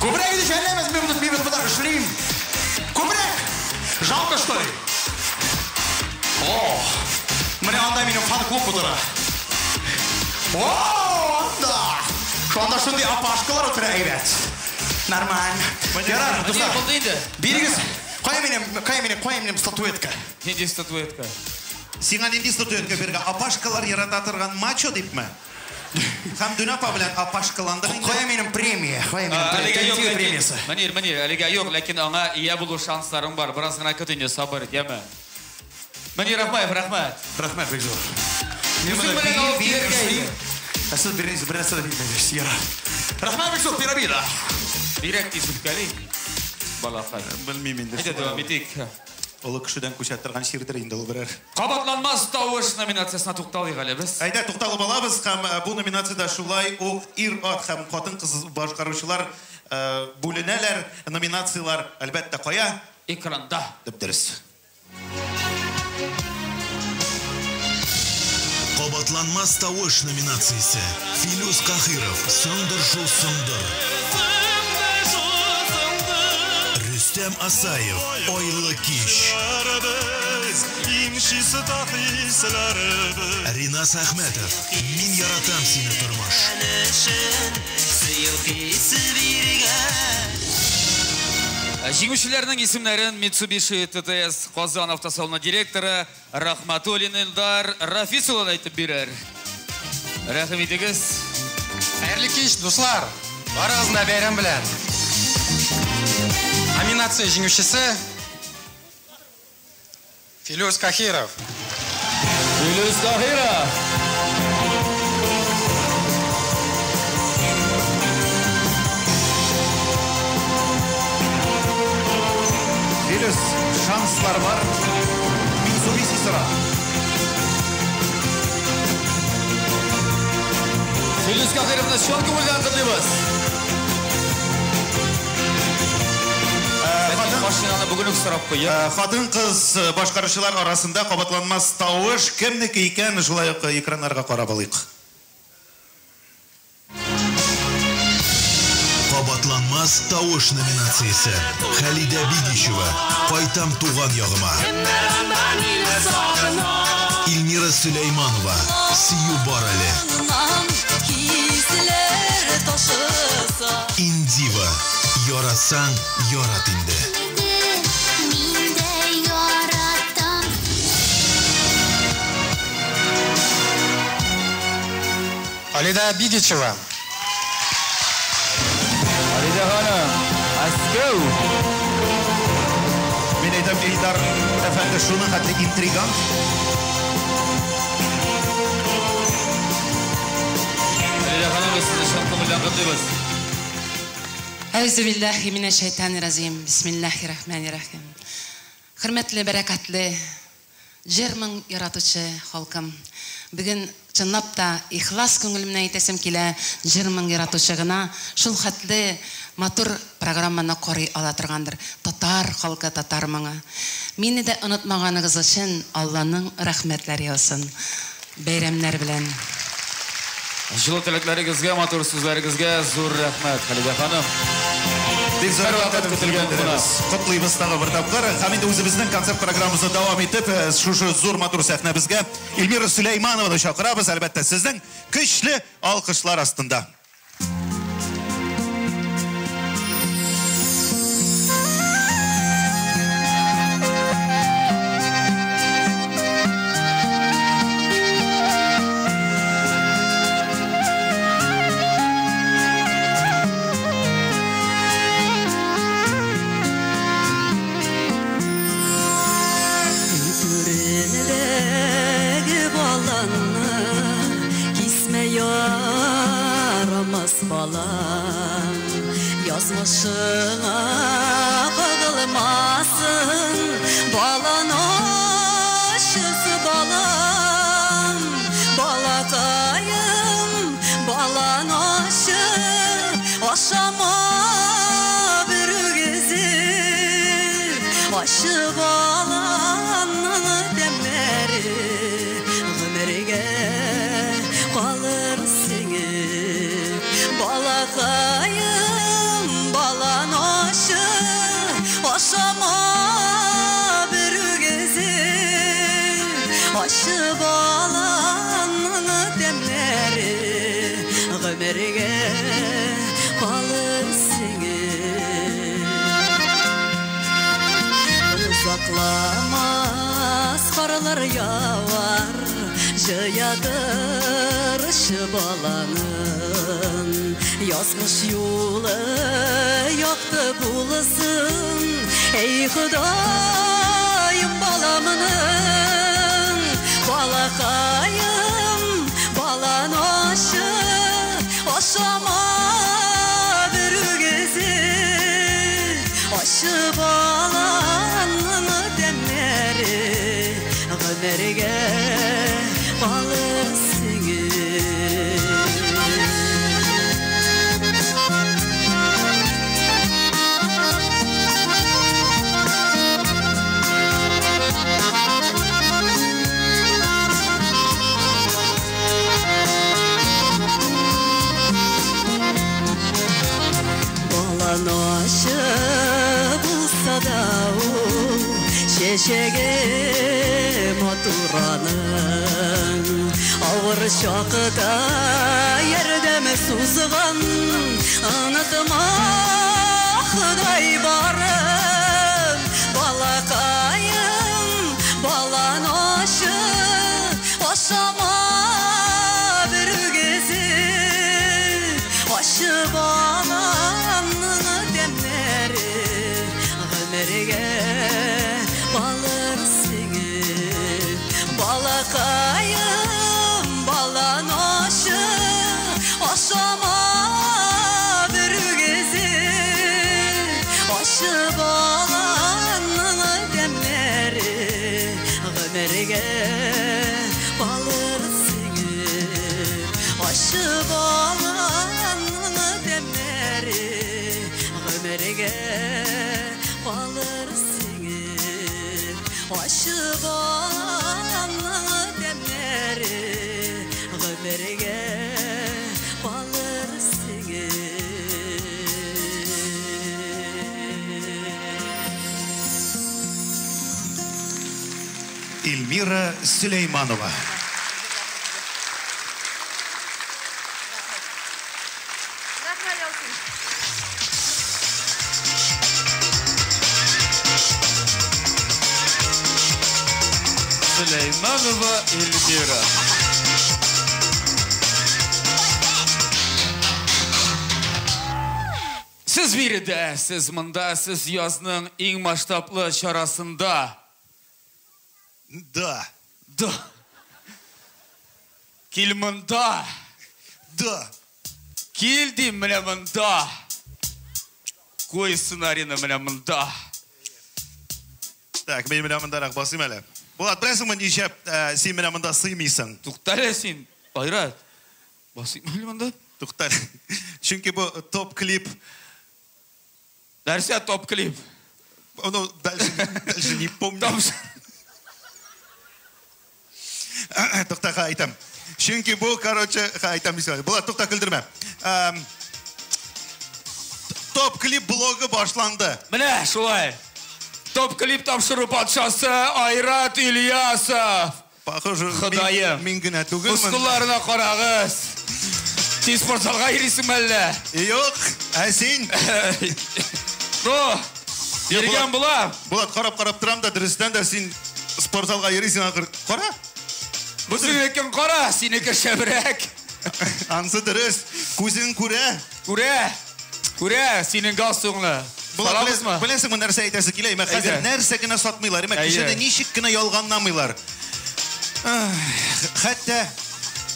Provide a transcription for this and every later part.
Күбрәк инде жәлләмәс, мин монда эшлим. Күбрәк! Жалко, что ли? О! Менә анда минем фан-клуб утыра. О, анда! Шунда шундый апашкалар утыра әйбәт. Нормально. Ярар, дуслар. Бирегез. Кая минем статуэтка? Нинди статуэтка? Сиңа нинди статуэтка биргән? Апашкалар ярата торган мачо дипме? Хәмдүнә апа белән апашкаландык инде. Кая минем премия? Кая минем премиясе? Мөнир, әлегә юк, ләкин аңа ия булу шансларың бар. Бераз гына көт инде, сабыр ит, яме. Мөнир Рахмаев, рәхмәт. Рәхмәт бик зур. Үзең белән алып килергә иде. Ә сез бер нәрсә дә белмәгез, ярар. Рәхмәт бик зур, пирамида. Бигрәк тиз үпкәли. Балакай. Белмим инде. Әйдә, дәвам итик. Олы кешедән күчә торган чирдер инде ул берәр. Кабатланмас тавыш номинациясенә тукталыйк әле без. Әйдә, тукталып алабыз һәм бу номинациядә шулай ук ир-ат һәм хатын-кыз башкаручылар бүленәләр. Номинацияләр, әлбәттә, кая? Экранда. Дип дөрес. Кабатланмас тавыш номинациясе. Филүс Каһиров, Соңдыр шул соңдыр. Рөстәм Асаев, Айлы кич. Ринас Әхмәтов, Мин яратам сине тормыш. Җиңүчеләрнең исемнәрен Mitsubishi TTS Казан автосалоны директоры Рахматуллин Илдар Рафис улы әйтеп бирер. Рәхим итегез. Хәерле кич, дуслар. Барыгызны да бәйрәм белән. Номинация җиңүчесе Филүс Каһиров. Филүс Каһиров. Филүс, шанслар бар. Mitsubishi сора. Филүс Каһировны чын күңелдән котлыйбыз. Машинаны бүген үк сорап куйык. Хатын-кыз башкаручылар арасында кабатланмас тавыш кемнеке икән, шулай ук экраннарга карап алыйк. Кабатланмас тавыш номинациясе. Халидә Бигичева, Кайтам туган ягыма. Эльмира Сөләйманова, Сөю бар әле. Индива, Яратсаң, ярат инде. Халидә Бигичева. Халидә ханым, Мәскәү. Мин әйтәм, Илдар әфәнде шуның хәтле интригант. Халидә ханым, без сезне чын күңелдән котлыйбыз. Әүзу биллаһи минәш шайтанир разим. Бисмиллаһир рахманир рахим. Хөрмәтле, бәрәкәтле җыр-моң яратучы халкым. Бүген чынлап та ихлас күңелемнән әйтәсем килә, җыр-моң яратучы гына шул хәтле матур программаны карый ала торгандыр. Татар халкы, татар моңы. Мине дә онытмаганыгыз өчен Алланың рәхмәтләре яусын. Бәйрәмнәр белән. Җылы теләкләрегезгә, матур сүзләрегезгә зур рәхмәт, Халидә ханым. Бик зур рәхмәт көтелгән кунак. Котлыйбыз тагы бер тапкыр. Һәм инде үзебезнең концерт программасын дәвам итеп, шушы зур матур сәхнәбезгә Эльмира Сөләйманованы чакырабыз, әлбәттә, сезнең көчле алкышлар астында. Балам, язмышыңа кагылмасын, балан ачысы балам, балакаем, балан ачы, ашама бер үгезе, ачы баланның тәмнәре гомергә калыр сеңеп. Балакаем, балакаем. Карлар явар, җыядыр баланын. Язмыш юлы якты булсын, эй Ходаем баламның. Балакаем, балан ашы, ашама берүгезе. Ашы баланның тәмнәре гомергә калыр сеңеп. Балан ашы булса да ул чәчәге матураның. Авыр чакта ярдәм сузган, онытма Ходай барын. Балакаем, балан ашы, ашама берүгезе. Ашы баланның тәмнәре гомергә калыр сеңеп. Балакаем, балан ашы, ашама берүгезе. Ашы баланның тәмнәре гомергә калыр сеңеп. Ашы баланның тәмнәре гомергә калыр сеңеп. Ашы баланның тәмнәре гомергә калыр сеңеп. Эльмира Сулейманова. Сулейманова Эльмира. Сез биредә, сез монда, сез язның иң масштаблы чарасында. Да. Да. Кил монда. Да. Кил дим менә монда. Куй сценарийны менә монда. Так, мин менә мондарак басыйм әле. Булат, беләсеңме нишләп син менә монда сыймыйсың? Туктале син, Айрат. Басыйм әле монда. Туктале. Чөнки бу топ-клип. Нәрсә топ-клип? Ну, дальше не помню. Тукта, әйтәм. Чөнки бу, короче, әйтәм дисәм. Булат, тукта, көлдермә. Топ-клип блогы башланды. Менә шулай. Топ-клип тапшыру патшасы Айрат Ильясов. Похоже, Ходаем. Мин генә түгелмен. Мускулларына карагыз. Син спортзалга йөрисеңме әллә? Юк, ә син? Ну, йөргән була. Булат, карап-карап торам да, дөрестән дә син спортзалга йөрисең ахыр. Кара. Бу синекен кара, синеке шәбрәк. Ансы дөрес. Күзең күрә. Күрә. Күрә синең галстугыңны. Булат, беләсеңме нәрсә әйтәсе килә? Имә хәзер нәрсә генә сатмыйлар, имә кешене ничек кенә ялганламыйлар. Хәтта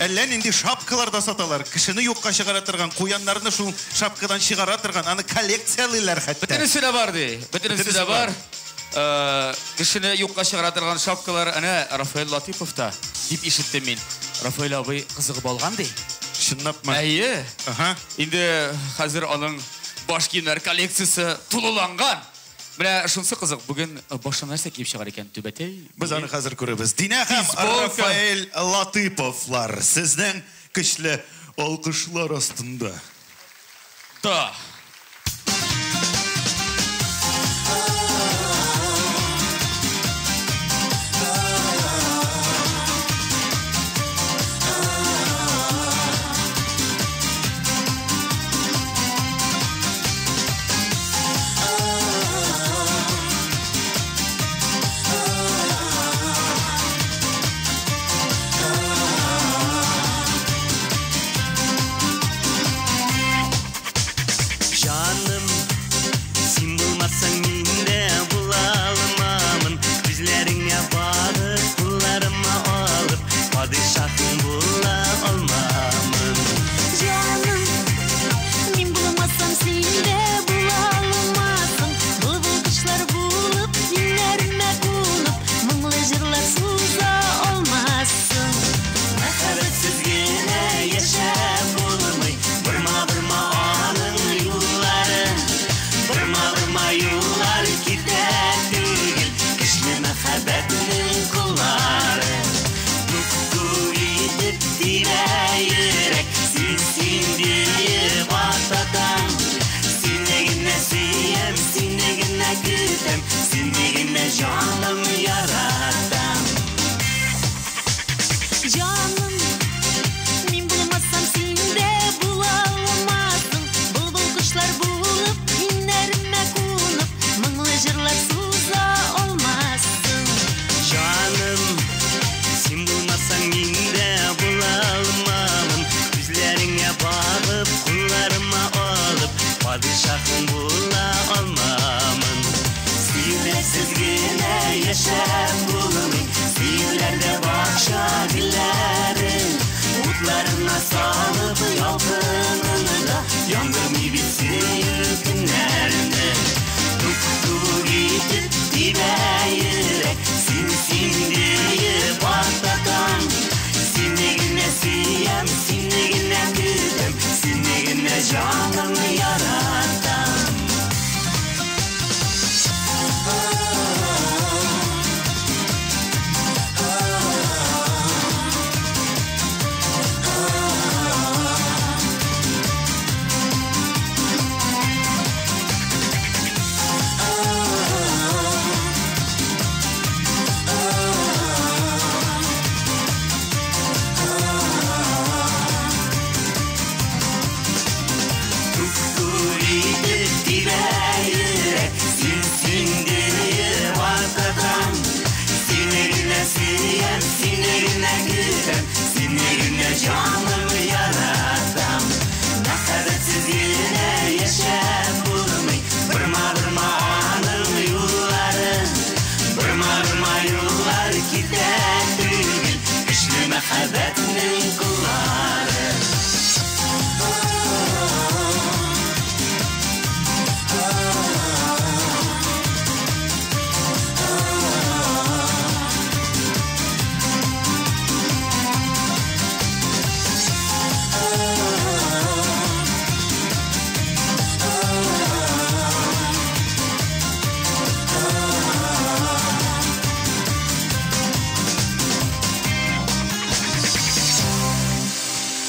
әллә нинди шапкалар да саталар. Кешене юкка чыгара торган, куяннарны шул шапкадан чыгара торган, аны коллекциялыйлар хәтта. Бөтенесе дә бар ди. Бөтенесе дә бар. Кешене юкка чыгара торган шапкалар әнә Рафаэль Латыповта дип ишеттем мин. Рафаэль абый кызыгып алган ди. Чынлапмы? Әйе. Инде хәзер аның баш киемнәр коллекциясе тулыланган. Менә шунысы кызык, бүген башына нәрсә киеп чыгар икән түбәтәй? Без аны хәзер күрербез. Динә һәм Рафаэль Латыповлар сезнең көчле алкышлар астында. Да.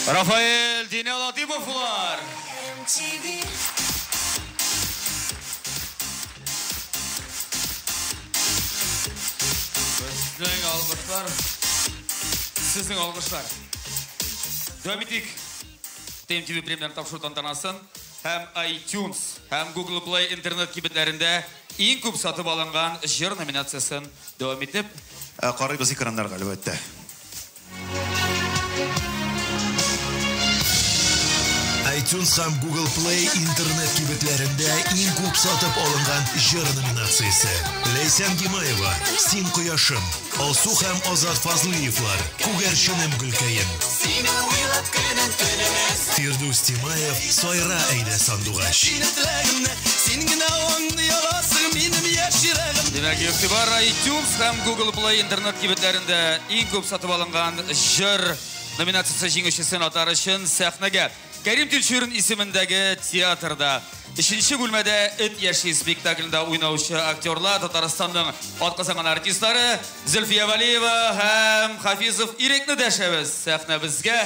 Рафаэль, Динә Латыповлар. Безнең алкышлар, сезнең алкышлар. Дәвам итик. TMTV премияләрен тапшыру тантанасын һәм iTunes һәм Google Play интернет кибетләрендә иң күп сатып алынган җыр номинациясен дәвам итеп Карыйбыз экраннарга, әлбәттә. iTunes һәм Google Play интернет кибетләрендә иң күп сатып алынган җыр номинациясе. Ләйсән Гимаева, Син кояшым, Алсу һәм Азат Фазлыевлар, Күгәрченем гөлкәем. Фирдүс Тимаев, Сайра әйдә сандугач. Димәк, игътибар, iTunes һәм Google Play интернет кибетләрендә иң күп сатып алынган җыр номинациясе җиңүчесен атар өчен сәхнәгә Кәрим Тинчурин исемендәге театрда өченче бүлмәдә Эт яши спектаклендә уйнаучы актерлар, Татарстанның атказанган артистлары Зөлфия Вәлиева һәм Хафизов Ирекне дәшәбез. Сәхнәбезгә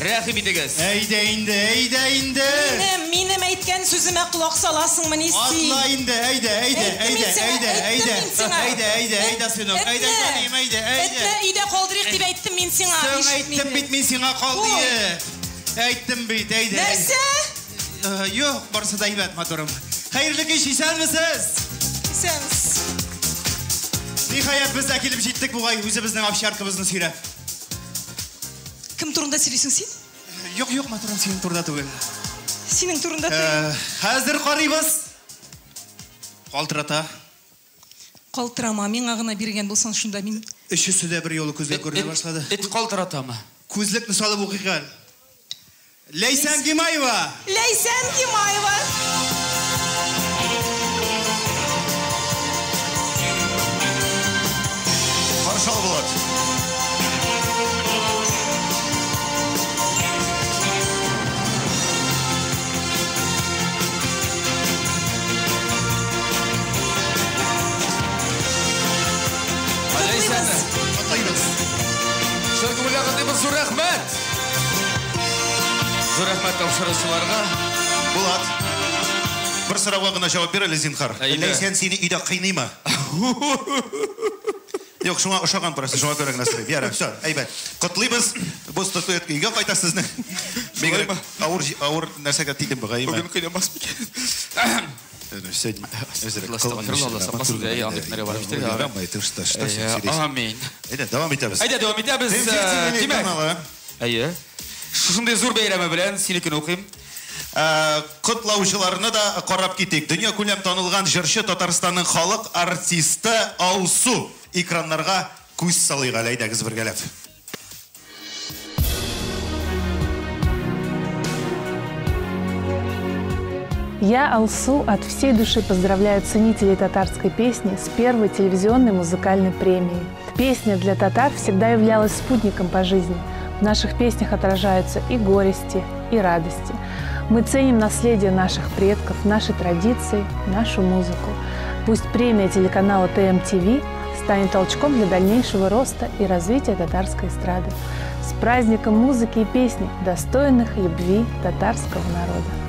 рәхим итегез. Әйдә инде, әйдә инде. Минем, минем әйткән сүземә колак саласыңмыни син? Атла инде, әйдә, әйдә, әйдә, әйдә, әйдә. Әйдә, әйдә, әйдә, сынок. Әйдә, җаным, әйдә, әйдә. Этне өйдә калдырыйк дип әйттем мин сиңа. Соң әйттем бит мин сиңа кал диеп. Әйттем бит, әйдә. Нәрсә? Юк, барысы да әйбәт, матурым. Хәерле кич, исәнмесез? Исәнмесез. Ниһаять, без дә килеп җиттек бугай, үзебезнең овчаркабызны сөйрәп. Кем турында сөйлисең син? Юк, юк, матурым, синең турында түгел. Синең турында түгел. Хәзер карыйбыз. Калтырата. Калтырама, миңа гына биргән булсаң шунда мин. Өчесе дә бер юлы күзгә күренә башлады. Эт калтыратамы? Күзлекне салып укыйк әле. Ләйсән Гимаева! Ләйсән Гимаева! Каршы ал, Булат. Ләйсән. Котлыйбыз. Чын күңелдән котлыйбыз, зур рәхмәт! Зур рәхмәт тапшыручыларга. Булат, бер сорауга гына җавап бир әле, зинһар. Ләйсән сине өйдә кыйныймы? Юк, шуңа ошаган просто, шуңа күрә генә сорыйм. Ярар, всё, әйбәт. Котлыйбыз. Бу статуэтка өйгә кайта сезнең. Бигрәк авыр, авыр нәрсәгә тидем бугай. Бүген кыйнамас микән? Амин. Әйдә, дәвам итәбез. Әйдә, дәвам итәбез. Димәк, әйе. Шушындый зур бәйрәме белән синекен укыйм. Котлаучыларны да карап китик. Дөнья күләм танылган җырчы Татарстанның халык артисты Алсу. Экраннарга күз салыйк әле, әйдәгез бергәләп. Я, Алсу, от всей души поздравляю ценителей татарской песни с первой телевизионной музыкальной премией. Песня для татар всегда являлась спутником по жизни. В наших песнях отражаются и горести, и радости. Мы ценим наследие наших предков, наши традиции, нашу музыку. Пусть премия телеканала ТМТВ станет толчком для дальнейшего роста и развития татарской эстрады. С праздником музыки и песни, достойных любви татарского народа.